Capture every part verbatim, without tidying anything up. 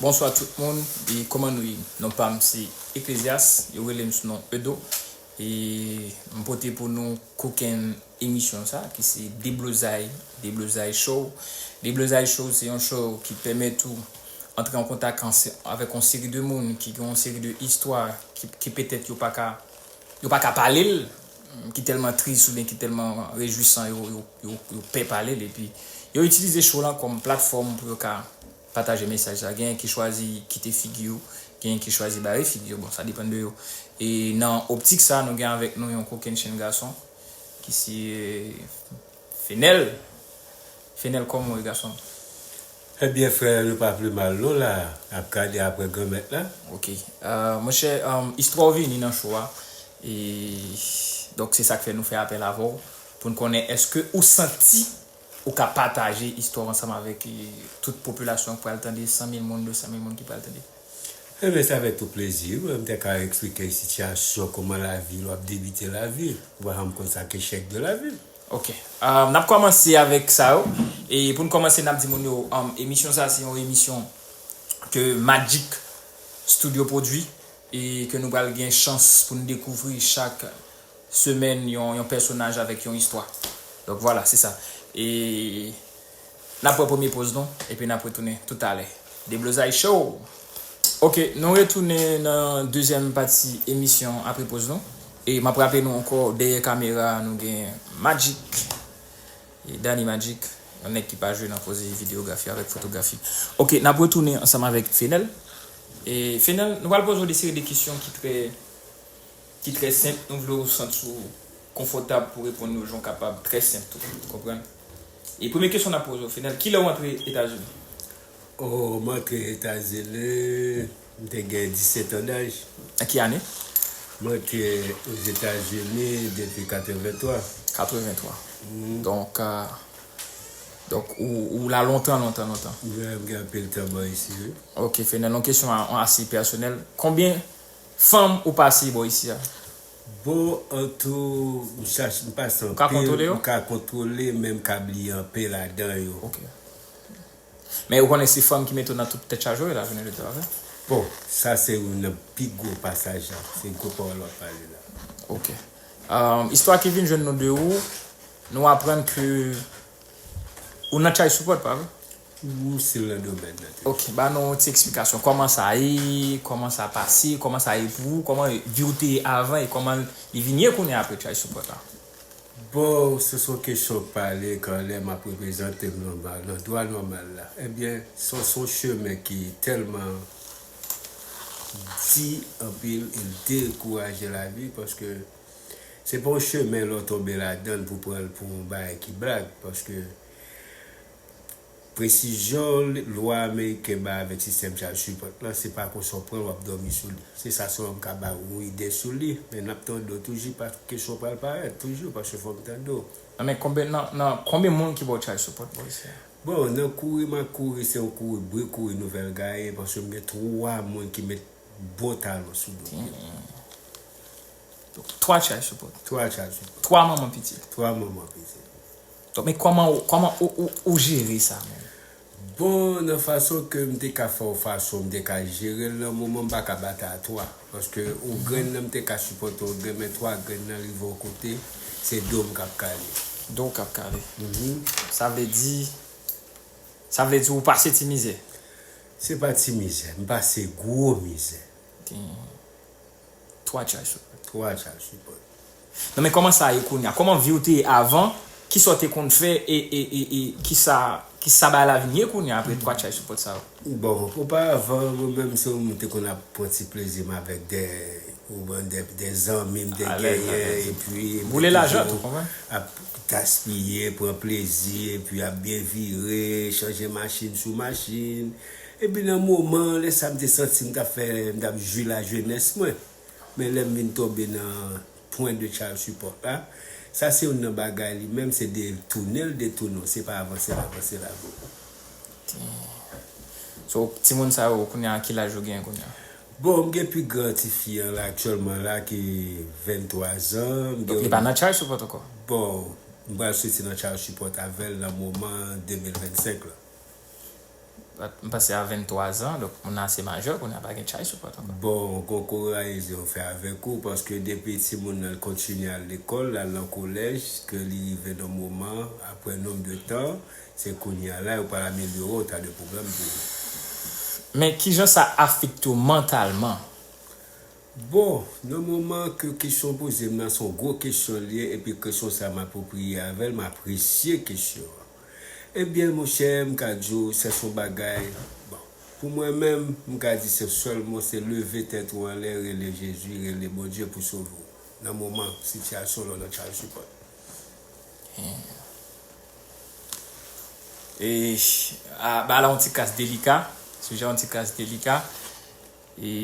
Bonswa tout moun, e kòman nou ye? Non pa m se Ecclesias, yo rele m sou non Edo. E m pote pou nou kokenn emisyon sa, ki se Deblozay, Deblozay Show. Deblozay Show se yon show ki pèmèt ou antre an kontak an se- avèk yon seri de moun ki gen yon seri de istwa ki, ki petèt yo pa ka, yo pa ka pale l, ki tèlman tris oubyen ki tèlman rejwisan, yo, yo, yo, yo pè pale l. Epi yo itilize show lan kòm platfòm pou yo ka pataje mesaj la. Genyen ki chwazi kite figi yo, genyen ki chwazi bare figi yo. Bon, sa depann de yo. E nan optik sa, nou gen avèk nou yon kokennchenn gason ki se Fenel. Fenel, kòman w ye, gason? Ebyen, frè, nou pa pli mal non la, ap gade apre Granmèt la. Ok. Euh, monchè, euh, istwa w vini nan show a. E donk, se sa k fè nou fè apèl avè w pou n konnen èske ou santi ou ka pataje istwa w ansanm avèk, e, tout popilasyon k pral tande, san mil moun, de san mil moun ki pral tande. Ebyen, se avèk tout plezi, wi, m te ka eksplike sitiyasyon, kòman lavi, lè w ap debite lavi, ou pa janm konn sa k echèk de lavi. Ok. Euh, n ap kòmanse avèk sa yo. E pou n kòmanse, n ap di moun yo, um, emisyon sa se yon emisyon ke Magic Studio pwodui e ke nou pral gen chans pou n dekouvri chak semèn yon, yon pèsonaj avèk yon istwa. Donk, vwala, se sa. E n ap pran premye poz nou, epi n ap retounen toutalè. Deblozay Show! Ok, nou retounen nan dezyèm pati emisyon apre poz nou. E m ap raple nou ankò, dèyè kamera, nou gen Magic. E Danny Magic, yon nèg ki pa jwe nan koze videyografi avèk fotografi. Ok, n ap retounen ansanm avèk Fenel. E Fenel, nou pral poze w de seri de kesyon ki trè, ki trè senp. Nou vle w santi w konfòtab pou reponn yo jan w kapab, trè senp tou, ou konprann? E premye kesyon n ap poze w, Fenel, kilè w antre Etazini? Oh, m antre Etazini, m te gen disèt an daj. An ki ane? M antre Ozetazini depi katrevenntwa. Katrevenntwa. Donk, euh, donk ou, ou la lontan, lontan, lontan. Mwen, m gen anpil tan bò isi, wi. Ok, Fenel, yon kesyon a- ase pèsonèl. Konbyen fanm ou pase bò isi a? Bon, an tou, m chache, m pase anpil. Ou ka kontwole yo? M ka kontwole, men m ka bliye anpil ladan yo. Ok. Men ou konnen se fanm ki mete w nan tout tèt chaje w la jounen jodi a, pa vre? Bon, sa se youn nan pi gwo pasaj la. Se gwo pawòl w ap pale la. Ok. Um, istwa ki vin jwenn nou de ou, nou aprann ke ou nan child support, pa vre? M still nan domèn nan. Ok, ba nou yon ti eksplikasyon. Kòman sa ye? Kòman sa pase? Kòman sa ye pou ou? Kòman vi w te ye avan e kòman li vin ye kounye a apre child support la? Bon, se son kesyon pale kanlè m ap reprezante m nòmal, nan dwa nòmal la. Ebyen, se se yon chemen ki tèlman di anpil e dekouraje lavi, paske se pa yon chemen lè w tonbe ladan l pou pran l pou yon bagay ki blag, paske presizyon lwa ameriken bay avèk sistèm child support lan, se pa konsa w pran l w ap dòmi sou li. Se sa sèlman m ka ba ou yon ide sou li, men n ap tande w toujou, pa kesyon pral parèt toujou, paske fò m tande w. Nan men konbyen, nan, nan konbyen moun ki ba w child support bò isi a? Bon, nan kouri m a kouri, se yon kouri bri, kouri Nouvèl Gaye, paske m gen twa moun ki met bon talon sou do m. Damn. Donk, twa child support. Twa child support. Twa manman pitit. Twa manman pitit. Donk, men kòman ou, kòman ou, ou, ou jere sa menm? Bon, nan fason ke m te ka fè yon fason, m te ka jere l nan moman, m pa ka bat a twa. Paske yon grenn nan m te ka sipòte yon grenn, men twa grenn nan rive yon kote, se do m k ap kale. Do w k ap kale. Sa vle di, sa vle di ou pase ti mizè. Se pa ti mizè, m pase gwo mizè. Damn. Twa child support. Twa child support. Non, men kòman sa ye kounye a? Kòman vi w te ye avan? Kisa w te konn fè e, e, e, e kisa, kisa bagay la vin ye kounye a apre twa child support sa yo? Bon, oparavan, mwen menm se yon moun te konn ap pran ti plezi m avèk de, ou ban de, de zanmi m te genyen, epi m te Boule lajan toujou tou, konprann? Ap gaspiye, pran plezi, epi ap byen vire, chanje machin sou machin. Epi nan moman, lè sa m te santi m t ap fè, m t ap jwi lajenès mwen. Men lè m vin tonbe nan pwen de child support la, sa se youn nan bagay li menm, se detounen l detounen w, se pa avanse l avanse l avè w. So, timoun sa yo, kounye a, ki laj yo genyen kounye a? Bon, m gen pi gran tifi an la, aktyèlman la, ki venntwa zan. M Donk, gen li pa nan child support ankò? Bon, m pral soti nan child support avè l nan moman de mil vennsenk la. M pase a venntwa zan, donk moun nan ase majè, kounye a pa gen child support ankò. Bon, gon kouraje ou fè avèk ou, paske depi timoun nan kontinye al lekòl, l al nan kolèj, ke li rive nan moman, apre nonb de tan, se kounye a la, yo pral amelyore yon ta de pwoblèm pou ou. Men kijan sa afekte w mantalman? Bon, nan moman ke kesyon poze m nan, se yon gwo kesyon l ye, epi kesyon sa m apwopriye avè l, m apresye kesyon an. Ebyen, monchè, m ka di w, sa se yon bagay, bon, pou mwen menm, m ka di se sèlman se leve tèt ou anlè, rele Jezi, rele Bondye pou sove w nan moman sitiyasyon lè w nan child support. E, a, bagay la yon ti kras delika, sijè yon ti kras delika. E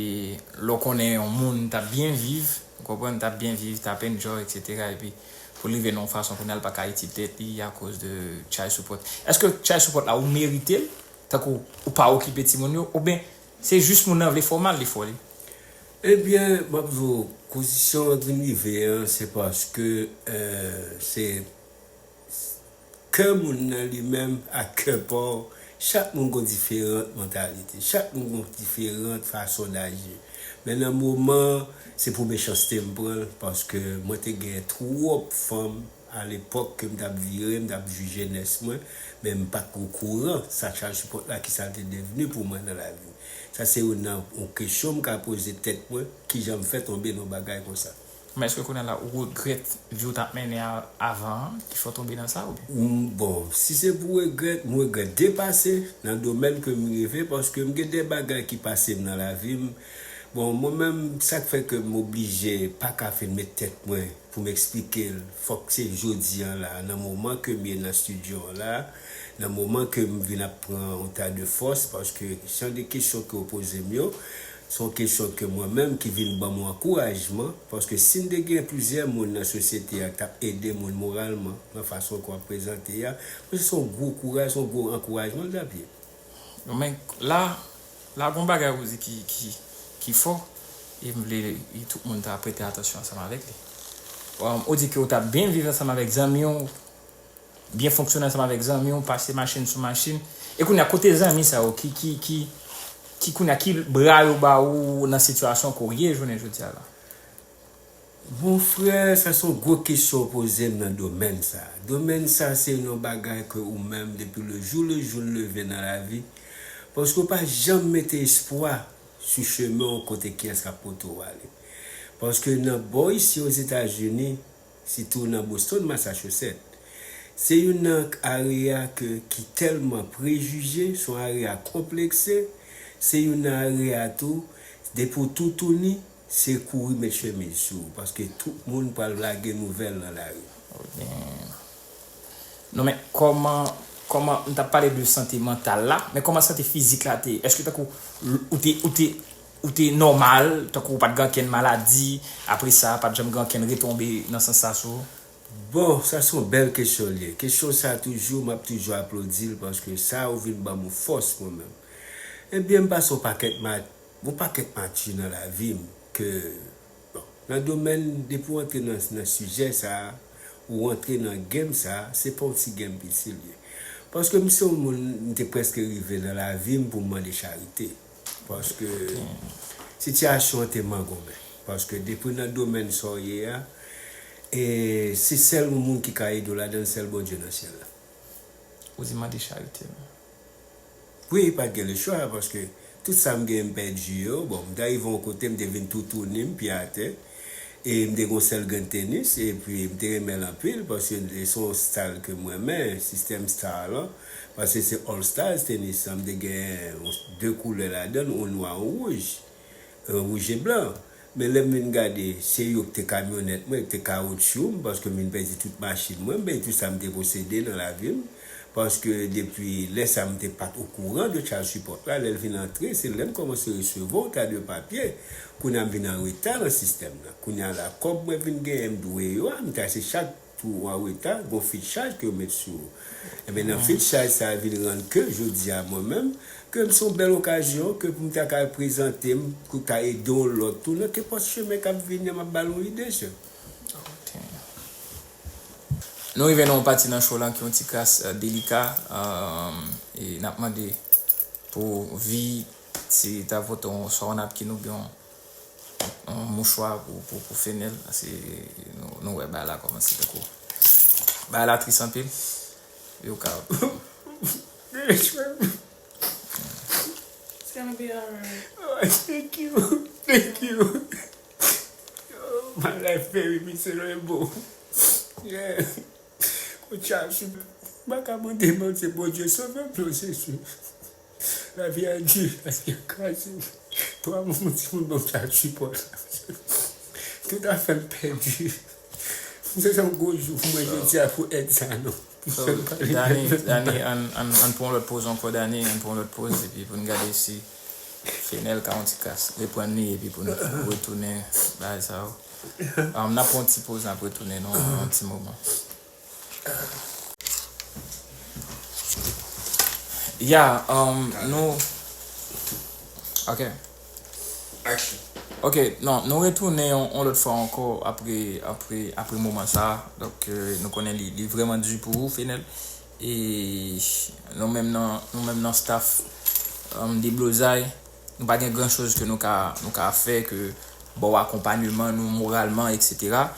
lè w konnen yon moun t ap byen viv, ou konprann, t ap byen viv, t ap enjoy, etsetera, epi pou l rive nan yon fason kounye a l pa ka itil tèt li akoz de child support. Èske child support la ou merite l? Tankou ou pa okipe timoun yo, oubyen se jis moun nan vle fè w mal, li fè w li? Ebyen, m ap di w, kondisyon an vin rive an, se paske, euh, se kè moun nan li menm ak kè pa w, chak moun gon diferan mantalite, chak moun gon diferan fason daji. Men nan moman, se pou mechanste m pran l, paske mwen te gen twòp fanm alepòk ke m t ap vire, m t ap jije jenès mwen, men m pa t okouran sa child support la, ki sa l te devni pou mwen nan lavi m. Sa se youn nan yon kesyon m ka poze tèt mwen, kijan m fè tonbe nan yon bagay konsa. Men èske kounye a la ou regrèt vi w t ap mennen a, avan an ki fè w tonbe nan sa oubyen? Mm, bon, si se pou regrèt, m regrèt de pase nan domèn ke m rive, paske m gen de bagay ki pase m nan lavi m. Bon, mwen menm, sa k fè ke m oblije pa ka fin met tèt mwen pou m eksplike l, fòk se jodi an la, nan moman ke m ye nan estidyo an la, nan moman ke m vin ap pran yon ta de fòs, paske jan de kesyon ke w poze m yo, se yon kesyon ke mwen menm ki vin ban m yon ankourajman, paske si m te gen plizyè moun nan sosyete a k t ap ede moun moralman, nan fason ke w ap prezante a, mwen se yon gwo kouraj, se yon gwo ankourajman l t ap ye. Men la, la gon bagay ou di ki, ki, ki fò, e m vle tout moun ta prete atansyon ansanm avèk li. Um, ou di ke ou t ap byen viv ansanm avèk zanmi w, byen fonksyone ansanm avèk zanmi w, pase machin sou machin. E kounye a, kote zanmi sa yo ki, ki, ki, ki kounye a, ki bra yo ba ou nan sitiyasyon ke w ye jounen jodi a la? Mon frè, sa se yon gwo kesyon w poze m nan domèn sa. Domèn sa se yon bagay ke ou menm, depi le jou le jou l leve nan lavi, paske w pa janm mete espwa sou chemen w kote kiyès k ap pote w ale. Paske nan bò isi Ozetazini, sitou nan Boston, Massachusetts, se youn nan area ke, ki tèlman prejije, se yon area konplekse, se youn nan area tou, depi w toutouni, se kouri met chemiz sou ou, paske tout moun pral lage nouvèl nan lari. Ebyen, non, men kòman, kòman, m t ap pale de sante mantal la, men kòman sante fizik la te ye? Èske tankou ou te, ou te, ou te nòmal, tankou ou pa t gen ankenn maladi, apre sa, pa t janm gen ankenn retonbe nan sans sa sou ou? Bon, sa se yon bèl kesyon l ye. Kesyon sa toujou, m ap toujou aplodi l, paske sa ou vin ban m yon fòs mwen menm. Ebyen, m pase yon pakèt ma-, yon pakèt mati nan lavi m ke, bon, nan domèn, depi w antre nan, nan sijè sa a, ou antre nan game sa a, se pa yon ti game piti l ye. Paske m se yon moun, m te prèske rive nan lavi m pou m mande charite. Paske sitiyasyon an te mangonmen. Paske depi nan domèn sa w ye a, e se sèl yon moun ki ka ede w ladan l, sèl Bondye nan syèl la. Ou di mande charite. Wi, pa t gen lechwa, paske tout sa m gen, m pèdi yo. Bon, m te rive yon kote, m te vin toutouni, m pye atè. E m te gen yon sèl grenn tenis, epi m te renmen l anpil, paske se yon style ke m renmen, sistèm star lan. Paske se All Stars tenis lan, m te gen yon, de koulè ladan l, yon nwa, yon wouj, yon wouj e blan. Men lè m vin gade, se yo ki te kamyonèt mwen, ki te kawotchou m, paske m vin pèdi tout machin mwen, m pèdi tout sa m te posede nan lavi m. Paske depi lè sa a, m te pa t okouran de child support la. Lè l vin antre, se lè m kòmanse resevwa yon ta de papye. Kounye a, m vin an reta nan sistèm nan. Kounye a la, kòb mwen vin genyen, m dwe yo a, m ta se chak tou an reta, gon fichaj ke yo met sou ou. Ebyen, nan fichaj sa a vin rann ke, jodi a, mwen menm, ke m se yon bèl okazyon ke pou m ta ka prezante m, pou ta ede yon lòt tou, nan kenpòt chemen k ap vini an, m ap ba l yon ide, sè. Ok. Nou rive nan yon pati nan show la ki yon ti kras, euh, delika, euh, e n ap mande pou vi, si ta vote yon, swa yon napkin oubyen yon, yon mouchwa pou, pou, pou Fenel, paske nou, nou wè bagay la kòmanse tankou. Bagay la tris anpil. Yo ka. It's gonna be alright. Oh, thank you. Thank you. Oh, my life very miserable. Yeah. Konsa, m pa ka mande Bondye, Bondye sove m nan Jezi. Lavi a di, lavi a kraze m. Twa moun, moun timoun ban m sa sipò. Tout afè m pèdi. M se yon gwo jou pou mwen jodi a pou èd sa non. So, Dani, Dani, ann, ann, ann pran yon lòt poz ankò, Dani, ann pran yon lòt poz, epi pou n gade si Fenel ka yon ti kas reprann li, epi pou n retounen bagay sa yo. Um, n ap pran yon ti poz, n ap retounen nan yon ti moman. Ya, um, nou. Ok. Ok, non, nou retounen yon, yon lòt fwa ankò apre, apre, apre moman sa a. Donk, euh, nou konnen li, li vrèman di pou ou, Fenel. E nou menm nan, nou menm nan staff, um, Deblozay, nou pa gen gran choz ke nou ka, nou ka fè ke ba w akonpanyeman nou moralman, etsetera.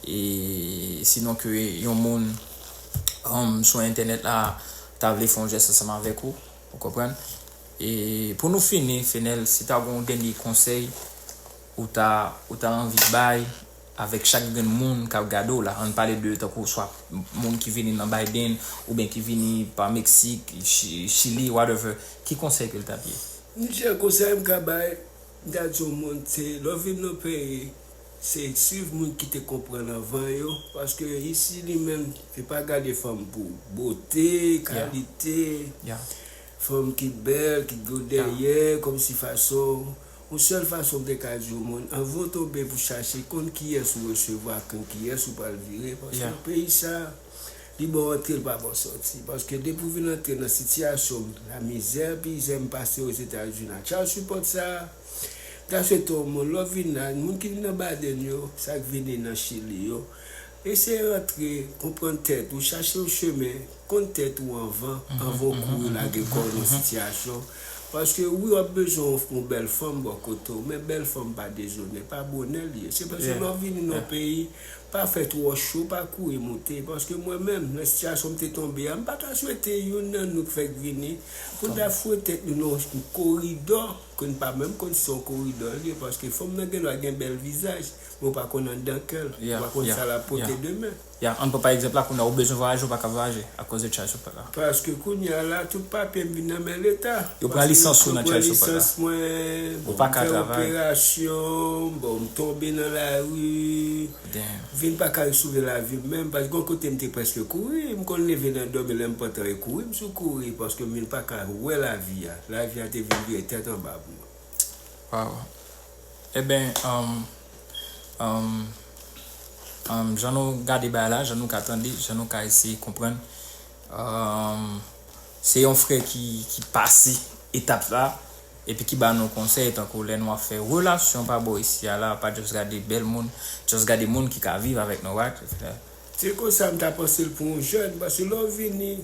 E sinon ke yon moun, um, sou entènèt la ta vle fè yon jès ansanm avèk ou, ou konprann? E pou nou fini, Fenel, si ta gen yon dènye konsèy ou ta, ou ta anvi bay avèk chak grenn moun k ap gade w la, ann pale de tankou swa moun ki vini nan Biden oubyen ki vini pa Meksik, Chi-, Chili, whatever, ki konsèy ke l t ap ye? Misye, konsèy m ka bay, m ta di yon moun, se lè w vin nan peyi, se swiv moun ki te konprann anvan yo, paske isi li menm, se pa gade fanm pou bote, kalite, fanm ki bèl, ki gwo dèyè, kòmsi fason, yon sèl fason m te ka di yon moun, anvan w tonbe pou chache, konn kiyès ou resevwa, konn kiyès ou pral vire, paske nan peyi sa, li ba w antre, l pa ba w sòti. Paske depi w vin antre nan sitiyasyon lamizè, pizè m pase Ozetazini a, child support sa a, m ta swete yon moun, lè w vin la, moun ki vin nan Biden yo, sa k vini nan Chili yo, eseye rantre, konprann tèt ou, chache yon chemen, konn tèt ou anvan, anvan w kouri lage kò w nan sitiyasyon. Paske wi, w ap bezwen yon, yon bèl fanm bò kote w, men bèl fanm pa dezonè, pa bonè l ye. Se paske lè w vini nan yon peyi, pa fè twò cho, pa kouri moute. Paske mwen menm, nan sitiyasyon m te tonbe a, m pa ta swete youn nan nou k fèk vini pou n ta foure tèt nou nan yon koridò ke n pa menm konn si se yon koridò l ye. Paske fanm nan gendwa gen bèl vizaj, men w pa konn anndan kè l, ou pa konn sa l ap pote demen. Ya, ann pran pa egzanp la, kounye a ou bezwen vwayaje, ou pa ka vwayaje akoz de child support la. Paske kounye a la, tout papye m vin nan men Leta. Yo pran lisans ou nan child support la. Yo pran lisans mwen, bon, m fè operasyon, bon, m tonbe nan lari, m vin pa ka asire lavi m menm, paske gon kote m te prèske kouri, m konn leve nan dòmi lè m pantan e kouri, m sou kouri, paske m vin pa ka wè lavi a. Lavi a te vin vire tèt anba pou mwen. Waw. Eben, um, um, um, jan nou gade bagay la, jan nou ka tande, jan nou ka eseye konprann, um, se yon frè ki, ki pase etap la, epi ki ba nou konsèy, tankou lè nou ap fè relasyon pa bò isi a la, pa just gade bèl moun, just gade moun ki ka viv avèk nou, right? Se konsa m ta panse l pou yon jèn, paske lè w vini,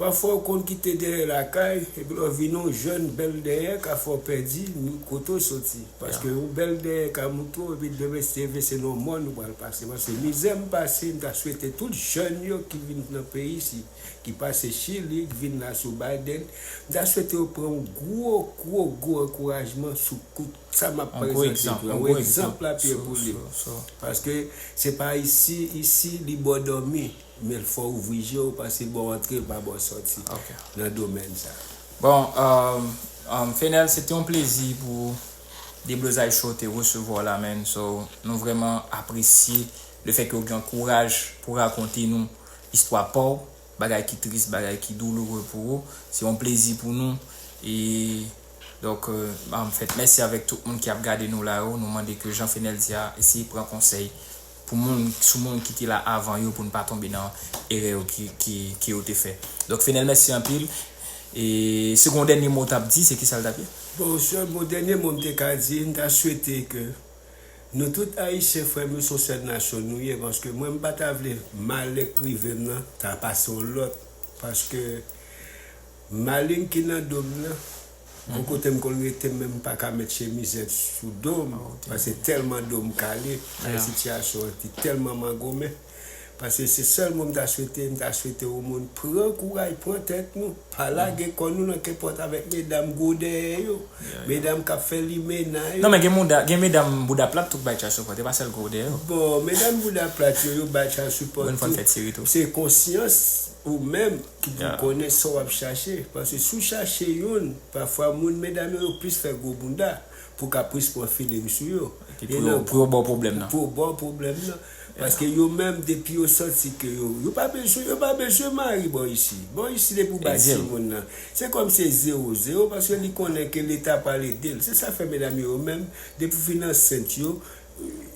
pafwa w konn kite dèyè lakay, epi lè w vini yon jèn bèl dèyè ka fè w pèdi kote w soti. Paske yon bèl dèyè ka moute w, epi demen se vle se nan yon mòn ou pral pase. Paske mizè m pase, m ta swete tout jèn yo ki vin nan peyi isi, ki pase Chili, ki vin la sou Biden, m ta swete yo pran yon gwo, gwo, gwo ankourajman sou kout sa m ap prezante yo, yon egzanp lapyè pou li. Paske se pa isi, isi li bò dòmi, men fò w ouvri je w, paske l ba w antre, l pa ba w sòti nan domèn sa. Bon, um, um, Fenel, se te yon plezi pou Deblozay Show te resevwa w la, man. So, nou vrèman apresye lefètke w gen kouraj pou rakonte nou istwa pa w, bagay ki tris, bagay ki douloure pou ou. Se yon plezi pou nou. E, donk, euh, m fèt mèsi avèk tout moun ki ap gade nou la yo. Nou mande ke jan Fenel di a, eseye pran konsèy pou moun, sou moun ki te la avan yo, pou n pa tonbe nan erè yo ki, ki, ki yo te fè. Donk, Fenel, mèsi anpil. E si w gen yon dènye mo w t ap di, se kisa l t ap ye? Bon, sèl mo, dènye mo m te ka di, m ta swete ke nou tout Ayisyen, frè m yo, se yon sèl nasyon nou ye, paske mwen, m pa ta vle malè k rive m nan ta pase yon lòt, paske Maleng ki nan do m nan. Bon kote m konn rete, menm m pa ka met chemizèt sou do m, paske tèlman do m kale, ay sitiyasyon an te tèlman mangonmen. Paske se sèl mo m ta swete, m ta swete yon moun pran kouraj, pran tèt nou, pa lage kò nou nan kenpòt avèk medam gwo dèyè yo, medam k ap fè limena yo. Non, men gen mouda, gen medam bouda plat tou k bay child support, e pa sèl gwo dèyè yo. Bon, medam bouda plat yo, yo bay child support tou. Se konsyans ou menm ki pou konnen sa w ap chache. Paske si w chache youn, pafwa moun, medam yo, yo plis fè gwo bounda pou w ka plis pran feeling sou yo. Epi pou yo, pou yo ba w pwoblèm nan. Pou yo ba w pwoblèm nan. Paske yo menm, depi yo santi ke yo, yo pa bezwen, yo pa bezwen mari bò isi. Bò isi, depi w bay timoun nan, se kòm se zewo zewo, paske li konnen ke Leta pral ede l. Se sa fè medam yo, yo menm, depi w fin ansent yo,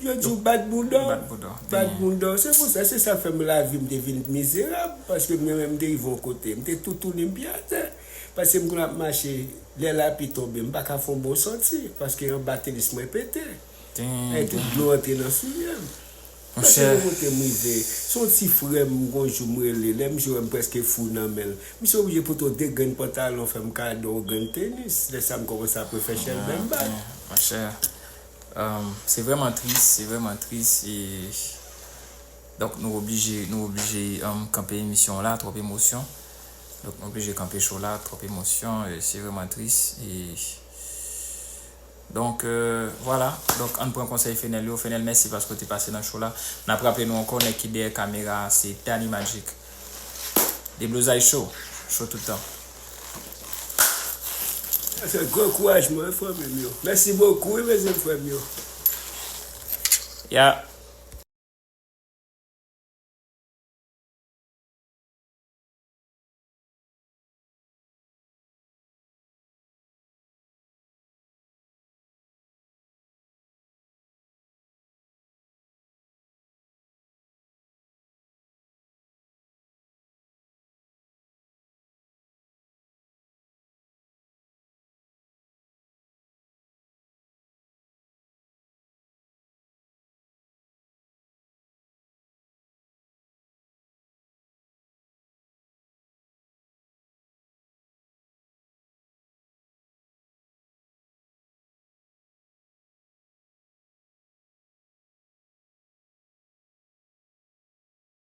yo di w bat bounda w. Bat bounda w. Bat bounda w. Se pou sa, se sa fè m lavi m te vin mizerab, paske mwen menm m te rive yon kote, m te toutouni, m pye atè. Paske m konn ap mache, lè lapli tonbe, m pa ka fè yon bon sòti, paske anba tenis mwen pete. Ay, tout dlo antre nan soulye m. Paske nan kote m rive, se yon ti frè m, gon jou m rele, lè misye wè m prèske fou nan men l. Misye oblije pote yon de grenn pantalon, fè m kado yon grenn tenis. Lè sa m kòmanse ap refè chèlbè m ba l. Monchè, um, se vrèman tris, se vrèman tris. E, donk, nou oblije, nou oblije, um, kanpe emisyon la, twòp emosyon. Donk, nou oblije kanpe show la, twòp emosyon, e se vrèman tris. E, donk, euh, vwala. Donk, ann pran konsèy Fenel yo. Fenel, mèsi paske w te pase nan show la. N ap raple nou ankò, nèg ki dèyè kamera a, se Danny Magic. Deblozay show. Show tout tan. Se gwo ankourajman, wi, fanmi m yo. Mèsi bokou, wi, mezanmi, frè m yo. Ya.